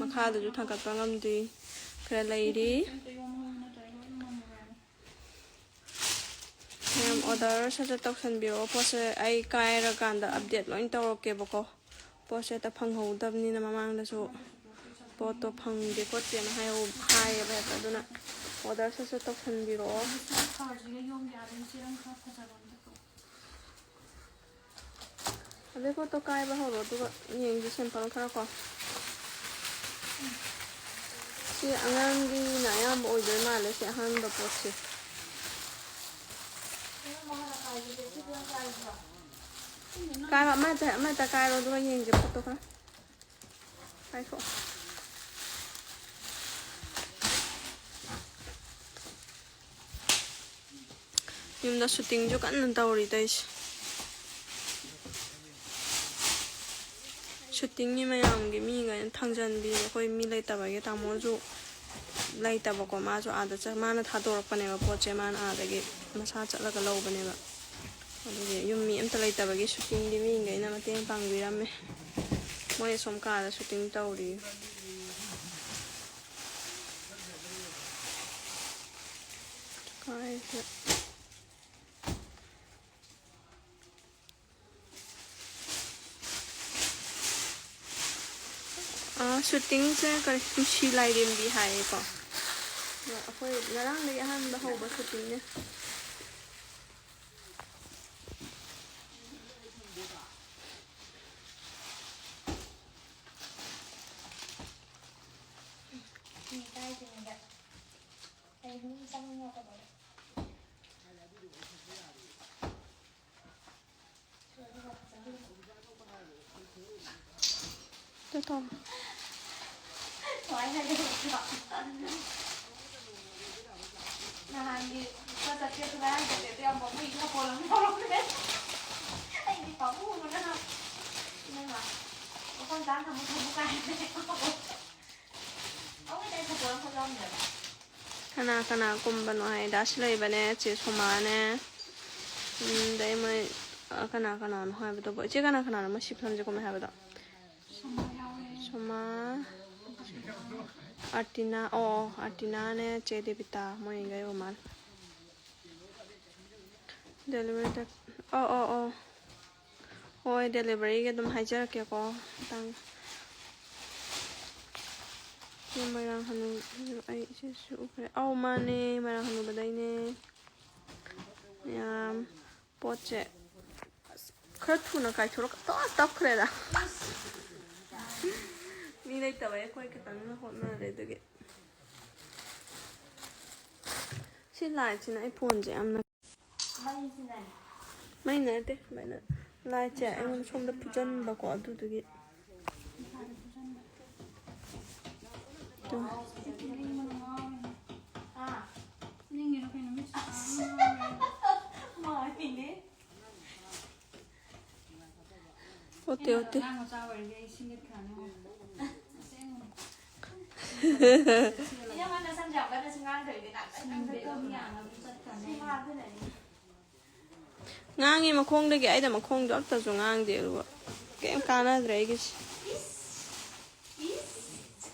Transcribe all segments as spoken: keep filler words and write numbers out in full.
ꯃꯈꯥꯗꯁꯨ ꯊꯥꯡꯒꯠꯄ ꯉꯝꯗ꯭ꯔꯤ, ꯈꯔ ꯂꯩꯔꯤ꯫ ꯃꯌꯥꯝ order ꯁꯠ ꯁꯠ ꯇꯧꯁꯟꯕꯤꯔꯛꯑꯣ꯫ ꯄꯣꯠꯁꯦ ꯑꯩ ꯀꯥꯏꯔꯀꯥꯟꯗ update ꯂꯣꯏ ꯇꯧꯔꯛꯀꯦꯕꯀꯣ꯫ ꯄꯣꯠꯁꯦ ꯍꯦꯛꯇ ꯐꯪꯍꯧꯗꯕꯅꯤꯅ, ꯃꯃꯥꯡꯗꯁꯨ ꯄꯣꯠꯇꯣ ꯐꯪꯗꯦ ꯈꯣꯠꯇꯦꯅ ꯍꯥꯏꯍꯧ-, ꯍꯥꯏꯌꯦꯕ ꯍꯦꯛꯇ꯫ ꯑꯗꯨꯅ order ꯁꯠ ꯁꯠ ꯇꯧꯁꯟꯕꯤꯔꯛꯑꯣ꯫ ꯑꯗꯩ ꯄꯣꯠꯇꯣ ꯀꯥꯏꯕ ꯍꯧꯔꯣ, ꯑꯗꯨꯒ ꯌꯦꯡꯁꯤ sample ꯈꯔ ꯀꯣ꯫ ꯁꯤ ꯑꯉꯥꯡꯒꯤꯅ ꯑꯌꯥꯝꯕ ꯑꯣꯏꯗꯣꯏ ꯃꯥꯜꯂꯦ, ꯁꯤ ꯑꯍꯥꯟꯕ ꯄꯣꯠꯁꯦ꯫ ꯀꯥꯏꯔꯣ, ꯑꯃꯇ, ꯑꯃꯇ ꯀꯥꯏꯔꯣ, ꯑꯗꯨꯒ ꯌꯦꯡꯁꯦ ꯄꯣꯠꯇꯣ ꯈꯔ꯫ ꯀꯥꯏꯊꯣꯛꯑꯣ꯫ ꯌꯨꯝꯗ shootingꯁꯨ ꯀꯟꯅ ꯇꯧꯔꯤ ꯇꯧꯔꯤꯁꯦ꯫ Shootingꯒꯤ ꯃꯌꯥꯝꯒꯤ ꯃꯤꯉꯩꯅ ꯊꯥꯡꯖꯟꯕꯤ, ꯑꯩꯈꯣꯏ ꯃꯤ ꯂꯩꯇꯕꯒꯤ꯫ ꯇꯥꯃꯣꯁꯨ ꯂꯩꯇꯕꯀꯣ, ꯃꯥꯁꯨ ꯑꯥꯗ ꯆꯠ-, ꯃꯥꯅ ꯊꯥꯗꯣꯔꯛꯄꯅꯦꯕ ꯄꯣꯠꯁꯦ, ꯃꯥꯅ ꯑꯥꯗꯒꯤ ꯃꯁꯥ ꯆꯠꯂꯒ ꯂꯧꯕꯅꯦꯕ꯫ ꯑꯗꯨꯒꯤ ꯌꯨꯝ ꯃꯤ ꯑꯝꯇ ꯂꯩꯇꯕꯒꯤ shootingꯒꯤ ꯃꯤꯉꯩꯅ ꯃꯇꯦꯡ ꯄꯥꯡꯕꯤꯔꯝꯃꯦ꯫ ꯃꯣꯏ ꯑꯁꯣꯝ ꯀꯥꯗ shooting ꯇꯧꯔꯤ꯫ ꯀꯥꯏꯗ? ꯑꯥ, shootingꯁꯦ ꯀꯔꯤ, ꯅꯨꯡꯁꯤ ꯂꯥꯏꯔꯦꯝꯕꯤ ꯍꯥꯏꯌꯦꯀꯣ꯫ ꯑꯗꯣ ꯑꯩꯈꯣꯏ ꯉꯔꯥꯡꯗꯒꯤ ꯑꯍꯥꯟꯕ ꯍꯧꯕ shootingꯅꯦ꯫ ꯃꯤ ꯀꯥꯏꯗ꯭ꯔꯤꯉꯩꯗ ꯑꯩ ꯑꯗꯨꯝ ꯆꯪꯉꯛꯀꯗꯧꯔꯦ꯫ ꯅꯍꯥꯟꯒꯤ ꯂꯨꯄꯥ ꯆꯥꯇ꯭ꯔꯦꯠꯇꯣ ꯉꯔꯥꯡ ꯆꯥꯇ꯭ꯔꯦꯠꯇꯣ ꯌꯥꯝ ꯄꯥꯝꯃꯨꯏ, ꯁꯥꯄꯣꯟ ꯑꯃ ꯂꯧꯔꯝꯃꯦ꯫ ꯑꯩꯗꯤ ꯄꯥꯝꯃꯨꯕꯅ꯫ ꯏꯃꯩꯃ꯫ ꯃꯐꯝ ꯆꯥꯅ ꯊꯝꯃꯨ, ꯊꯝꯃꯨ ꯀꯥꯏ꯫ ꯑꯃꯨꯛ ꯉꯁꯥꯏ ꯁꯥꯄꯣꯟ ꯑꯃꯈꯛ ꯂꯧꯔꯝꯃꯦꯕ꯫ ꯀꯅꯥ ꯀꯅꯥ ꯀꯨꯝꯕꯅꯣ ꯍꯥꯏ, ꯗꯥ ꯁꯤꯂꯩꯕꯅꯦ, ꯆꯦ ꯁꯣꯃꯥꯅꯦ, ꯎꯝ, ꯑꯗꯩ ꯃꯣꯏ, ꯑ, ꯀꯅꯥ ꯀꯅꯥꯅꯣ ꯍꯥꯏꯕꯗꯨꯕꯨ, ꯏꯆꯦ ꯀꯅꯥ ꯀꯅꯥꯅꯣ ꯃꯣꯏ ꯁꯤ ꯐꯤꯂꯝꯁꯦ ꯀꯨꯝꯃꯦ ꯍꯥꯏꯕꯗꯣ? ꯁꯣꯃꯥ ꯌꯥꯎꯋꯦ꯫ ꯁꯣꯃꯥ, ꯑꯥꯔꯇꯤꯅꯥ, ꯑꯣ, ꯑꯣ, ꯑꯥꯔꯇꯤꯅꯥꯅꯦ, ꯆꯦ ꯗꯦꯕꯤꯇꯥ, ꯃꯣꯏꯒꯩ ꯑꯣꯏ ꯃꯥꯜꯂꯦ꯫ ꯗꯦꯂꯤꯚꯔꯤꯗ, ꯑꯣ, ꯑꯣ, ꯑꯣ꯫ ꯍꯣꯏ, ꯗꯦꯂꯤꯚꯔꯤꯒꯤ ꯑꯗꯨꯝ ꯍꯥꯏꯖꯔꯛꯀꯦꯀꯣ, ꯃꯇꯥꯡ꯫ ꯁꯤ ꯃꯣꯏꯔꯥꯡ ꯍꯅꯨ-, ꯑꯩ ꯁꯤꯁꯨ ꯎꯈ꯭ꯔꯦ꯫ ꯑꯧ, ꯃꯥꯅꯦ, ꯃꯣꯏꯔꯥꯡ ꯍꯅꯨꯕꯗꯩꯅꯦ꯫ ꯌꯥꯝ ꯄꯣꯠꯁꯦ, ꯑꯁ, ꯈꯔ ꯊꯨꯅ ꯀꯥꯏꯊꯣꯔꯛ-, ꯇꯣ, ꯇꯞꯈ꯭ꯔꯦꯗ꯫ ꯃꯤ ꯂꯩꯇꯕꯩ ꯑꯩꯈꯣꯏ ꯈꯤꯇꯪꯅ ꯍꯣꯠꯅꯔꯦ ꯑꯗꯨꯒꯤ꯫ ꯁꯤ ꯂꯥꯏꯠꯁꯤꯅ ꯑꯩ ꯐꯣꯟꯁꯦ ꯌꯥꯝꯅ, ꯃꯩ ꯅꯠꯇꯦ, ꯁꯨꯃꯥꯏꯅ ꯂꯥꯏꯠꯁꯦ ꯑꯩꯉꯣꯟꯗ ꯁꯣꯝꯗ ꯐꯨꯖꯟꯕꯀꯣ, ꯑꯗꯨꯗꯨꯒꯤ꯫ ꯑꯣꯠꯇꯦ, ꯑꯣꯠꯇꯦ꯫ ꯑꯉꯥꯡ ꯃꯆꯥ ꯑꯣꯏꯔꯗꯤ ꯑꯩ ꯁꯤꯡꯒꯠꯈ꯭ꯔꯅꯤ꯫ ꯑꯁꯦꯡꯕꯅꯤ꯫ ꯏꯅꯝꯃ ꯅꯁꯝꯁꯦ ꯌꯥꯝ ꯀꯟꯅꯁꯨ ꯉꯥꯡꯗꯕꯤꯗ ꯉꯥꯡꯇꯪ ꯁꯤꯡꯕꯤꯗꯣ ꯉꯥꯡꯊꯣꯛꯑꯒ ꯃꯤ ꯌꯥꯝꯅ ꯑꯗꯨꯝ ꯆꯠꯈ꯭ꯔꯅꯤ꯫ ꯁꯤ ꯉꯥꯡꯊꯣꯛꯑꯒ ꯉꯥꯡꯉꯤ ꯃꯈꯣꯡꯗꯒꯤ, ꯑꯩꯅ ꯃꯈꯣꯡꯗꯣ ꯑꯝꯇꯁꯨ ꯉꯥꯡꯗꯦ, ꯑꯗꯨꯒ ꯀꯩꯝ ꯀꯥꯟꯅꯗ꯭ꯔꯦ ꯑꯩꯒꯤꯁꯦ꯫ ꯏꯁ! ꯏꯁ!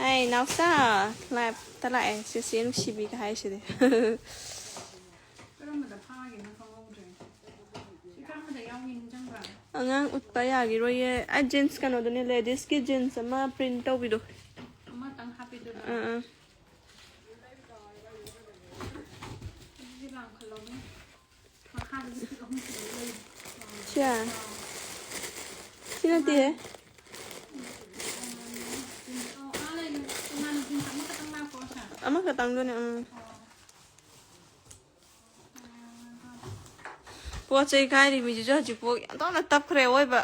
ꯑꯩ ꯅꯥꯎꯆꯥ, ꯂꯥꯏꯞꯇ ꯂꯥꯛꯑꯦ, ꯆꯦꯆꯦ ꯅꯨꯡꯁꯤꯕꯤꯒ ꯍꯥꯏꯁꯤꯗꯤ꯫ ꯀꯔꯝꯕꯗ ꯐꯥꯒꯦꯅ ꯈꯪꯍꯧꯗ꯭ꯔꯦ꯫ ꯁꯤ ꯀꯔꯝꯕꯗ ꯌꯥꯎꯏ ꯅꯤꯡꯁꯤꯡꯕ꯭ꯔꯥ? ꯑꯉꯥꯡ ꯎꯠꯄ ꯌꯥꯈꯤꯔꯣꯏꯌꯦ꯫ ꯑꯩ ꯖꯤꯟꯁ ꯀꯩꯅꯣꯗꯨꯅꯦ, ꯂꯦꯗꯤꯁꯀꯤ ꯖꯤꯟꯁ ꯑꯃ ꯄ꯭ꯔꯤꯟ ꯇꯧꯕꯤꯗꯣ꯫ ꯑꯃꯇꯪ ꯍꯥꯞꯄꯤꯗꯨꯔꯥ? ꯑꯥ, ꯑꯥ꯫ ꯑꯗꯨꯗꯤ ꯂꯥꯡꯈꯠꯂꯧꯅꯦ꯫ ꯃꯈꯥꯗ ꯂꯤꯁꯤꯡ ꯑꯍꯨꯝ ꯁꯨꯕ ꯂꯩ꯫ ꯁꯤꯔꯥ? ꯁꯤ ꯅꯠꯇꯦꯍꯦ꯫ ꯑꯣ, ꯑꯥ ꯂꯩ, ꯂꯩ꯫ ꯇꯣꯉꯥꯟꯅ ꯖꯤꯟꯁ ꯑꯃꯈꯛꯇꯪ ꯂꯥꯛꯄ꯭ꯔꯣ, ꯁꯥꯔ? ꯑꯃꯈꯛꯇꯪꯗꯨꯅꯦ, ꯎꯝ꯫ ꯑꯣ꯫ ꯄꯣꯠ ꯆꯩ ꯀꯥꯏꯔꯤ ꯃꯤꯁꯤꯁꯨ ꯍꯧꯖꯤꯛꯄꯨ ꯌꯥꯝ ꯇꯞꯅ ꯇꯞꯈ꯭ꯔꯦ ꯑꯑꯣꯏꯕ꯫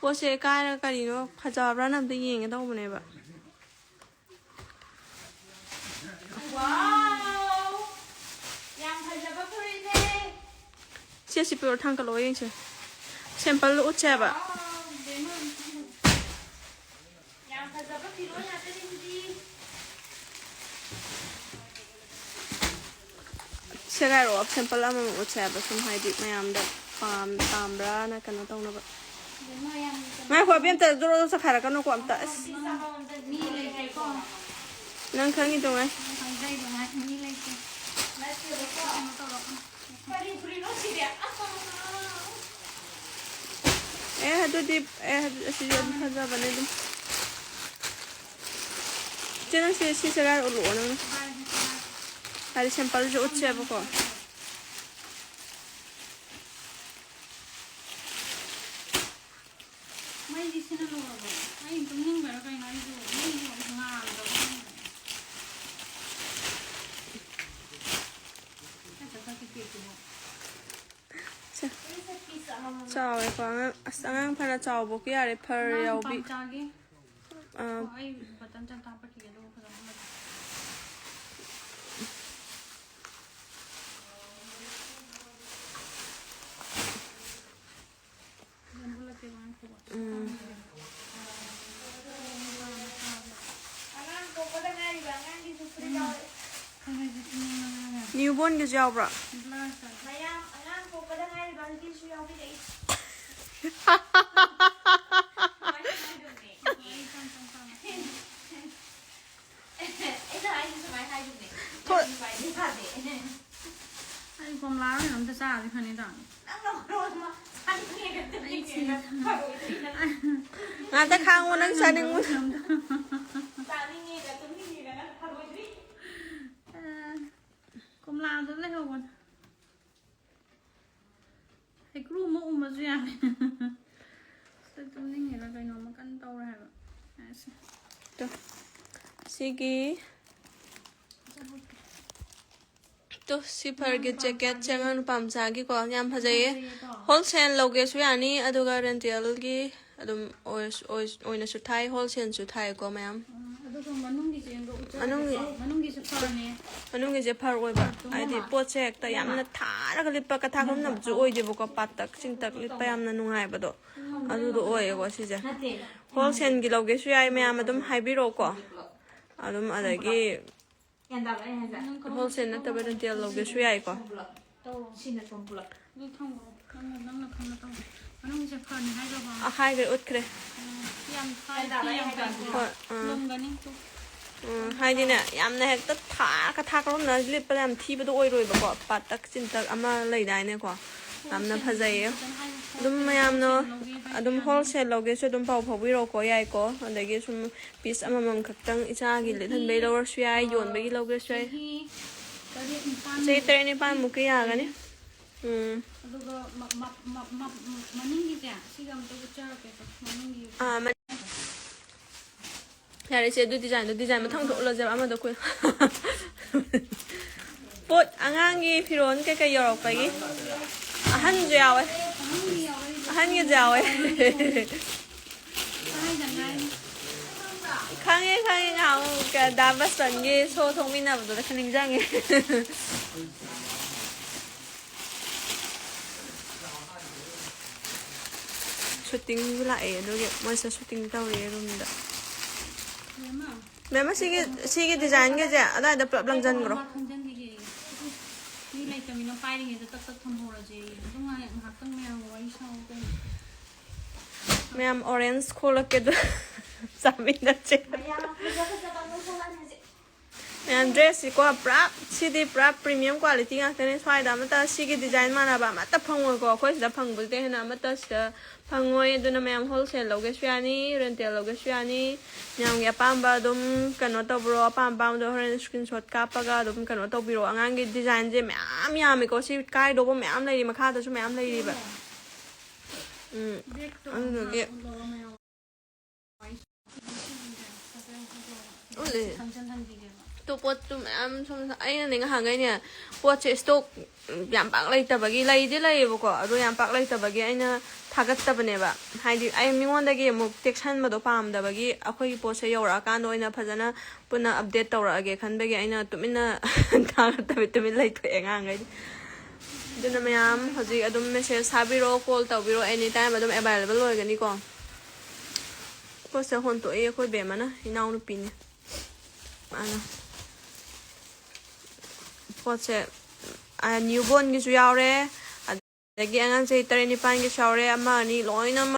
ꯄꯣꯠꯁꯦ ꯀꯥꯏꯔꯒ ꯀꯔꯤꯅꯣ ꯐꯖꯕ꯭ꯔꯥꯅ ꯑꯝꯇ ꯌꯦꯡꯒꯦ ꯇꯧꯕꯅꯦꯕ꯫ Wow! ꯌꯥꯝ ꯐꯖꯕ ꯐꯨꯔꯤꯠꯅꯦ꯫ ꯁꯦ, ꯁꯤ ꯄꯤꯔꯣ, ꯊꯥꯡꯒꯠꯂꯛꯑꯣ ꯌꯦꯡꯁꯦ꯫ Sample ꯎꯠꯁꯦ ꯍꯥꯏꯕ꯫ Wow, ꯕꯦꯝꯃ꯫ ꯌꯥꯝ ꯐꯖꯕ ꯐꯤꯔꯣꯜ ꯉꯥꯛꯇꯅꯤ ꯁꯤꯗꯤ꯫ ꯁꯦꯒꯥꯏꯔꯛꯑꯣ, sample ꯑꯃꯃꯝ ꯎꯠꯁꯦ ꯍꯥꯏꯕ, ꯁꯨꯝ ꯍꯥꯏꯗꯤ ꯃꯌꯥꯝꯗ꯫ ꯄꯥꯝ ꯄꯥꯝꯕ꯭ꯔꯥꯅ ꯀꯩꯅꯣ ꯇꯧꯅꯕ꯫ ꯉꯥꯏꯈꯣ, ꯑꯕꯦꯝꯇ ꯖꯣꯔꯣ ꯖꯣꯔꯣ ꯆꯠꯈꯥꯏꯔꯛꯀꯅꯨꯀꯣ ꯑꯝꯇ꯫ ꯑꯁ, ꯃꯤ ꯂꯩꯇ꯭ꯔꯦꯀꯣ꯫ ꯅꯪ ꯈꯪꯉꯤꯗꯣ ꯉꯥꯏ꯫ ꯅꯪ ꯈꯪꯖꯩꯗꯣ ꯉꯥꯏ꯫ ꯃꯤ ꯂꯩꯇ꯭ꯔꯦ꯫ ꯅꯠꯇꯦꯕꯀꯣ꯫ ꯀꯩꯅꯣ ꯇꯧꯔꯛꯀꯅꯨ꯫ ꯀꯔꯤ ꯐꯨꯔꯤꯠꯅꯣ ꯁꯤꯗꯤ? ꯑꯁ! ꯑꯦ, ꯑꯗꯨꯗꯤ, ꯑꯦ, ꯑꯗꯨ, ꯑꯁꯤꯁꯨ ꯑꯗꯨꯝ ꯐꯖꯕꯅꯦ ꯑꯗꯨꯝ꯫ ꯆꯦ, ꯅꯪ ꯁꯤ, ꯁꯤ ꯁꯦꯒꯥꯏ ꯎꯠꯂꯛꯑꯣ ꯅꯪ꯫ ꯍꯥꯏꯗꯤ ꯁꯦꯝꯄꯜꯁꯨ ꯎꯠꯁꯦꯕꯀꯣ꯫ ꯃꯩꯗꯤ ꯁꯤꯅ ꯂꯣꯏꯔꯕꯣ? ꯑꯩ ꯇꯨꯝꯅꯤꯡꯕꯔꯥ ꯀꯩꯅꯣ? ꯑꯩꯁꯨ ꯃꯩꯁꯨ ꯑꯃꯨꯛ ꯉꯥꯟꯗꯕ ꯈꯪꯗꯦ꯫ ꯁꯦ꯫ ꯆꯥꯎꯔꯦꯀꯣ ꯑꯉꯥꯡ꯫ ꯑꯁ, ꯑꯉꯥꯡ ꯐꯅ ꯆꯥꯎꯕ ꯌꯥꯔꯦ, ꯐꯔ ꯑꯉꯥꯡ ꯌꯥꯎꯕꯤ꯫ ꯅꯨꯄꯥ ꯃꯆꯥꯒꯤ꯫ ꯑꯥ꯫ ꯑꯣ, ꯑꯩ ꯕꯇꯟ ꯆꯞ ꯆꯥ ꯄꯠꯈꯤꯒꯦ, ꯑꯗꯨꯒ ꯐꯖꯅ ꯍꯜꯂꯛꯀꯦ꯫ ꯎꯝ꯫ ꯑꯉꯥꯡ ꯄꯣꯛꯄꯗ ꯉꯥꯏꯔꯤꯕ ꯑꯉꯥꯡꯒꯤꯁꯨ ꯐꯨꯔꯤꯠ ꯌꯥꯎꯔꯛꯑꯦ꯫ ꯅ꯭ꯌꯨꯕꯣꯔꯟꯒꯤꯁꯨ ꯌꯥꯎꯕ꯭ꯔꯣ? ꯃꯌꯥꯝ ꯑꯉꯥꯡ ꯄꯣꯛꯄꯗ ꯉꯥꯏꯔꯤꯕ ꯑꯉꯥꯡꯒꯤꯁꯨ ꯌꯥꯎꯕꯤꯔꯛꯏ꯫ ꯑꯩꯅ ꯍꯥꯏꯁꯦ ꯁꯨꯃꯥꯏꯅ ꯍꯥꯏꯈꯤꯕꯅꯦ꯫ ꯊꯣ- ꯅꯪ ꯅꯨꯄꯥꯗꯤ ꯐꯗꯦ꯫ ꯑꯩ ꯀꯣꯝꯂꯥ ꯑꯣꯏꯅ ꯑꯝꯇ ꯆꯥꯔꯗꯤ ꯐꯅꯤꯗ꯫ ꯅꯪꯅ ꯃꯔꯣꯟ ꯑꯃ ꯆꯥꯅꯤꯡꯉꯦꯒ ꯇꯨꯝꯅꯤꯡꯉꯦꯒ ꯐꯔꯣꯏꯗ꯭ꯔꯤ ꯅꯪ꯫ ꯉꯥꯛꯇ ꯈꯥꯡꯉꯣ, ꯅꯪ ꯆꯥꯅꯤꯡꯉꯨ꯫ ꯆꯥꯅꯤꯡꯉꯦꯒ ꯇꯨꯝꯅꯤꯡꯉꯦꯒ ꯅꯪ ꯐꯔꯣꯏꯗ꯭ꯔꯤ꯫ ꯑ, ꯀꯣꯝꯂꯥꯗꯣ ꯂꯩꯍꯧꯕꯅꯦ꯫ ꯍꯩꯀ꯭ꯔꯨ ꯑꯃ ꯎꯝꯃꯁꯨ ꯌꯥꯔꯦ꯫ ꯁꯤꯗ ꯇꯨꯝꯅꯤꯡꯉꯤꯔꯥ ꯀꯩꯅꯣꯝꯃ ꯀꯟꯅ ꯇꯧꯔꯦ ꯍꯥꯏꯕ꯫ ꯌꯥꯔꯦꯁꯦ꯫ ꯇꯨ, ꯁꯤꯒꯤ, ꯇꯨ, ꯁꯤ ꯐꯔꯒꯤ ꯖꯦꯀꯦꯠꯁꯦ ꯑꯉꯥꯡ ꯅꯨꯄꯥ ꯃꯆꯥꯒꯤꯀꯣ, ꯌꯥꯝ ꯐꯖꯩꯌꯦ꯫ ꯐꯖꯩꯌꯦꯀꯣ? ꯍꯣꯜꯁꯦꯜ ꯂꯧꯒꯦꯁꯨ ꯌꯥꯅꯤ, ꯑꯗꯨꯒ ꯔꯦꯟꯇꯦꯜꯒꯤ ꯑꯗꯨꯝ ꯑꯣꯏꯁ-, ꯑꯣꯏꯁ-, ꯑꯣꯏꯅꯁꯨ ꯊꯥꯏ, ꯍꯣꯜꯁꯦꯜꯁꯨ ꯊꯥꯏꯀꯣ ꯃꯌꯥꯝ꯫ ꯎꯝ, ꯑꯗꯨꯒ ꯃꯅꯨꯡꯒꯤꯁꯦ ꯌꯦꯡꯗꯣꯛꯎ ꯃꯅꯨꯡꯒꯤ ꯆꯠꯂꯒꯦꯀꯣ꯫ ꯃꯅꯨꯡꯒꯤꯁꯨ ꯐꯔꯅꯦ꯫ ꯃꯅꯨꯡꯒꯤꯁꯦ ꯐꯔ ꯑꯣꯏꯕ, ꯇꯨꯝꯐꯝ ꯍꯥꯏꯗꯤ ꯑꯃ꯫ ꯄꯣꯠꯁꯦ ꯍꯦꯛꯇ ꯌꯥꯝꯅ ꯊꯥꯔꯒ ꯂꯤꯠꯄ, ꯀꯊꯥ ꯈꯣꯝꯅꯕꯁꯨ ꯑꯣꯏꯗꯦꯕꯀꯣ, ꯄꯥꯇꯛ ꯆꯤꯡꯇꯛ ꯂꯤꯠꯄ ꯌꯥꯝꯅ ꯅꯨꯡꯉꯥꯏꯕꯗꯣ, ꯑꯗꯨꯗꯣ ꯑꯣꯏꯌꯦꯀꯣ ꯁꯤꯁꯦ꯫ ꯅꯠꯇꯦ꯫ ꯍꯣꯜꯁꯦꯜꯒꯤ ꯂꯧꯒꯦꯁꯨ ꯌꯥꯏ, ꯃꯌꯥꯝ ꯑꯗꯨꯝ ꯍꯥꯏꯕꯤꯔꯛꯑꯣꯀꯣ꯫ ꯑꯗꯨꯝ ꯑꯗꯒꯤ ꯒ꯭ꯌꯥꯟ ꯇꯥꯕ꯭ꯔꯥ ꯑꯩꯅ ꯍꯥꯏꯁꯦ? ꯍꯣꯜꯁꯦꯜ ꯅꯠꯇꯕ ꯔꯤꯇꯦꯜ ꯂꯧꯒꯦꯁꯨ ꯌꯥꯏꯀꯣ꯫ ꯇꯧꯔꯣ꯫ ꯁꯤꯅ ꯁꯣꯝ ꯄꯨꯂꯞ꯫ ꯑꯗꯨ ꯊꯝꯈ꯭ꯔꯣ꯫ ꯅꯪꯅ ꯅꯪꯅ ꯈꯪꯅ ꯇꯧꯔꯣ꯫ ꯃꯅꯨꯡꯁꯦ ꯐꯅꯤ ꯍꯥꯏꯗ꯭ꯔꯕ? ꯑ, ꯍꯥꯏꯈ꯭ꯔꯦ, ꯎꯠꯈ꯭ꯔꯦ꯫ ꯎꯝ, ꯌꯥꯝ ꯊꯥꯏ, ꯐꯤ ꯌꯥꯝ ꯐꯩꯀꯣ꯫ ꯍꯣꯏ, ꯎꯝ꯫ ꯂꯨꯝꯒꯅꯤ꯫ ꯇꯨ꯫ ꯎꯝ, ꯍꯥꯏꯗꯤꯅꯦ, ꯌꯥꯝꯅ ꯍꯦꯛꯇ ꯊꯥ ꯀꯊꯥ ꯀꯔꯣꯝꯅ ꯂꯤꯠꯄꯗ ꯌꯥꯝ ꯊꯤꯕꯗꯣ ꯑꯣꯏꯔꯣꯏꯕꯀꯣ, ꯄꯥꯇꯛ ꯆꯤꯟꯇꯛ ꯑꯃ ꯂꯩꯗꯥꯏꯅꯦꯀꯣ, ꯌꯥꯝꯅ ꯐꯖꯩꯌꯦ꯫ ꯐꯖꯅ ꯍꯥꯏꯌꯨ꯫ ꯑꯗꯨꯝ ꯃꯌꯥꯝꯅ ꯂꯧꯒꯦ ꯍꯥꯏꯕ ꯑꯗꯨꯝ ꯌꯥꯅꯤ꯫ ꯍꯣꯜꯁꯦꯜ ꯂꯧꯒꯦꯁꯨ ꯑꯗꯨꯝ ꯄꯥꯎ ꯐꯥꯎꯕꯤꯔꯛꯑꯣꯀꯣ, ꯌꯥꯏꯀꯣ꯫ ꯑꯗꯒꯤ ꯁꯨꯝ ꯄꯤꯁ ꯑꯃꯃꯝ ꯈꯛꯇꯪ ꯏꯆꯥꯒꯤ ꯂꯤꯠꯍꯟꯕꯩ ꯂꯧꯔꯁꯨ ꯌꯥꯏ, ꯌꯣꯟꯕꯒꯤ ꯂꯧꯒꯦꯁꯨ ꯌꯥꯏ꯫ ꯆꯍꯤ ꯇꯔꯦꯠ ꯅꯤꯄꯥꯟ ꯆꯍꯤ ꯇꯔꯦꯠ ꯅꯤꯄꯥꯟꯃꯨꯛꯀꯤ ꯌꯥꯒꯅꯤ꯫ ꯎꯝ꯫ ꯑꯗꯨꯒ ꯃ- ꯃ- ꯃ- ꯃ- ꯃꯅꯤꯡꯒꯤꯁꯦ ꯁꯤꯒ ꯑꯝꯇ ꯎꯠꯆꯔꯛꯀꯦꯀꯣ, ꯃꯅꯤꯡꯒꯤ꯫ ꯑꯥ, ꯃ- ꯌꯥꯔꯦ ꯏꯆꯦ, ꯑꯗꯨ ꯗꯤꯖꯥꯏꯟꯗꯣ, ꯗꯤꯖꯥꯏꯟ ꯃꯊꯪ ꯊꯣꯛꯎꯠꯂꯁꯦꯕ, ꯑꯃꯗꯣ ꯀꯨꯏ꯫ ꯄꯣꯠ, ꯑꯉꯥꯡꯒꯤ ꯐꯤꯔꯣꯜ ꯀꯩꯀꯩ ꯌꯧꯔꯛꯄꯒꯤ꯫ ꯑꯍꯟꯁꯨ ꯌꯥꯎꯋꯦ꯫ ꯑꯍꯟꯒꯤꯁꯨ ꯌꯥꯎꯋꯦ꯫ ꯇꯥꯏꯗ ꯉꯥꯏꯔꯤ꯫ ꯈꯪꯉꯦ, ꯈꯪꯉꯦ, ꯉꯍꯥꯟꯃꯨꯛ ꯗꯥ ꯕꯁꯟꯒꯤ ꯁꯣ ꯊꯣꯛꯃꯤꯟꯅꯕꯗꯨꯗ ꯈꯔ ꯅꯤꯡꯁꯤꯡꯉꯦ꯫ ꯁꯨꯇꯤꯡꯁꯨ ꯂꯥꯛꯑꯦ, ꯑꯗꯨꯒꯤ ꯃꯣꯏꯁꯤꯗ ꯁꯨꯇꯤꯡ ꯇꯧꯔꯤꯌꯦ ꯔꯨꯝꯗ꯫ ꯕꯦꯝꯃ, ꯃꯦꯝ, ꯁꯤꯒꯤ, ꯁꯤꯒꯤ ꯗꯤꯖꯥꯏꯟꯒꯤꯁꯦ ꯑꯗꯥꯏꯗ ꯄꯨꯂꯞ ꯂꯪꯁꯤꯟꯈ꯭ꯔꯣ꯫ ꯃꯥ ꯊꯝꯖꯤꯟꯈꯤꯒꯦ꯫ ꯃꯤ ꯂꯩꯇꯕꯅꯤꯅ ꯄꯥꯏꯔꯤꯉꯩꯗ ꯇꯛ ꯇꯛ ꯊꯝꯍꯧꯔꯁꯦ꯫ ꯑꯗꯨꯝ ꯉꯥꯏ-, ꯉꯥꯏꯍꯥꯛꯇꯪ ꯃꯌꯥꯝꯒ ꯋꯥꯔꯤ ꯁꯥꯎ ꯀꯩꯅꯣ꯫ ꯃꯌꯥꯝ ꯑꯣꯔꯦꯟꯖ ꯈꯣꯛꯂꯛꯀꯦ, ꯑꯗꯨ ꯆꯥꯃꯤꯟꯅꯁꯦ꯫ ꯃꯌꯥꯝ ꯐꯖ ꯐꯖꯕ ꯑꯃ ꯊꯣꯛꯂꯛꯑꯅꯤ ꯍꯧꯖꯤꯛ꯫ ꯃꯌꯥꯝ ꯗ꯭ꯔꯦꯁꯁꯤꯀꯣ ꯄꯨꯔꯥ, ꯁꯤꯗꯤ ꯄꯨꯔꯥ ꯄ꯭ꯔꯤꯃꯤꯌꯝ ꯀ꯭ꯋꯥꯂꯤꯇꯤ ꯉꯥꯛꯇꯅꯦ꯫ ꯁ꯭ꯋꯥꯏꯗ ꯑꯃꯠꯇ ꯁꯤꯒꯤ ꯗꯤꯖꯥꯏꯟ ꯃꯥꯟꯅꯕ ꯑꯃꯠꯇ ꯐꯪꯉꯣꯏꯀꯣ꯫ ꯑꯩꯈꯣꯏ ꯁꯤꯗ ꯐꯪꯕꯁꯤꯗꯩ ꯍꯦꯟꯅ ꯑꯃꯠꯇ ꯁꯤꯗ ꯐꯪꯉꯣꯏ꯫ ꯑꯗꯨꯅ ꯃꯌꯥꯝ ꯍꯣꯜꯁꯦꯜ ꯂꯧꯒꯦꯁꯨ ꯌꯥꯅꯤ, ꯔꯦꯟꯇꯦꯜ ꯂꯧꯒꯦꯁꯨ ꯌꯥꯅꯤ꯫ ꯃꯌꯥꯝꯒꯤ ꯑꯄꯥꯝꯕ ꯑꯗꯨꯝ ꯀꯩꯅꯣ ꯇꯧꯕ꯭ꯔꯣ, ꯑꯄꯥꯝ ꯑꯄꯥꯝꯕꯗꯣ ꯍꯣꯔꯦꯟ ꯁ꯭ꯀ꯭ꯔꯤꯟꯁꯣꯠ ꯀꯥꯞꯄꯒ ꯑꯗꯨꯝ ꯀꯩꯅꯣ ꯇꯧꯕꯤꯔꯣ꯫ ꯑꯉꯥꯡꯒꯤ ꯗꯤꯖꯥꯏꯟꯁꯦ ꯃꯌꯥꯝ ꯌꯥꯝꯃꯤꯀꯣ꯫ ꯁꯤ ꯀꯥꯏꯗꯧꯕ ꯃꯌꯥꯝ ꯂꯩꯔꯤ, ꯃꯈꯥꯗꯁꯨ ꯃꯌꯥꯝ ꯂꯩꯔꯤꯕ꯫ ꯎꯝ, ꯕꯦꯛꯇꯣ ꯑꯗꯨꯗꯨꯒꯤ ꯎꯠꯂꯣ ꯃꯌꯥꯝ꯫ ꯎꯠꯂꯦ꯫ ꯈꯪꯖꯟꯍꯟꯈꯤꯒꯦꯕ꯫ ꯑꯗꯣ ꯄꯣꯠꯇꯨ ꯃꯌꯥꯝ ꯁꯣꯝꯗ ꯑꯩꯅꯅꯦ ꯉꯍꯥꯟꯈꯩꯅꯦ ꯄꯣꯠꯁꯦ ꯏꯁꯇꯣꯛ ꯌꯥꯝ ꯄꯥꯛ ꯂꯩꯇꯕꯒꯤ, ꯂꯩꯗꯤ ꯂꯩꯌꯦꯕꯀꯣ, ꯑꯗꯣ ꯌꯥꯝ ꯄꯥꯛ ꯂꯩꯇꯕꯒꯤ ꯑꯩꯅ ꯊꯥꯒꯠꯇꯕꯅꯦꯕ꯫ ꯍꯥꯏꯗꯤ ꯑꯩ ꯃꯤꯉꯣꯟꯗꯒꯤ ꯑꯃꯨꯛ ꯇꯦꯛꯁꯟꯕꯗꯣ ꯄꯥꯝꯗꯕꯒꯤ, ꯑꯩꯈꯣꯏꯒꯤ ꯄꯣꯠꯁꯦ ꯌꯧꯔꯛꯑꯀꯥꯟꯗ ꯑꯣꯏꯅ ꯐꯖꯅ ꯄꯨꯟꯅ ꯑꯞꯗꯦꯠ ꯇꯧꯔꯛꯑꯒꯦ ꯈꯟꯕꯒꯤ ꯑꯩꯅ ꯇꯨꯃꯤꯟꯅ ꯊꯥꯒꯠꯇꯕꯤ ꯇꯨꯃꯤꯟ ꯂꯩꯊꯣꯛꯑꯦ ꯑꯉꯥꯡꯈꯩꯗꯤ꯫ ꯑꯗꯨꯅ ꯃꯌꯥꯝ ꯍꯧꯖꯤꯛ ꯑꯗꯨꯝ ꯃꯦꯁꯦꯖ ꯊꯥꯕꯤꯔꯛꯑꯣ, ꯀꯣꯜ ꯇꯧꯕꯤꯔꯛꯑꯣ, ꯑꯦꯅꯤ ꯇꯥꯏꯝ ꯑꯗꯨꯝ ꯑꯦꯕꯥꯏꯂꯦꯕꯜ ꯑꯣꯏꯒꯅꯤꯀꯣ꯫ ꯄꯣꯠꯁꯦ ꯍꯣꯟꯇꯣꯛꯏ ꯑꯩꯈꯣꯏ ꯕꯦꯝꯃꯅ, ꯏꯅꯥꯎꯅꯨꯄꯤꯅꯤ꯫ ꯃꯥꯅ ꯄꯣꯠꯁꯦ ꯅ꯭ꯌꯨ ꯕꯣꯔꯟꯒꯤꯁꯨ ꯌꯥꯎꯔꯦ, ꯑꯗꯒꯤ ꯑꯉꯥꯡ ꯆꯍꯤ ꯇꯔꯦꯠ ꯅꯤꯄꯥꯟꯒꯤꯁꯨ ꯌꯥꯎꯔꯦ꯫ ꯑꯃ ꯑꯅꯤ ꯂꯣꯏꯅꯃꯛ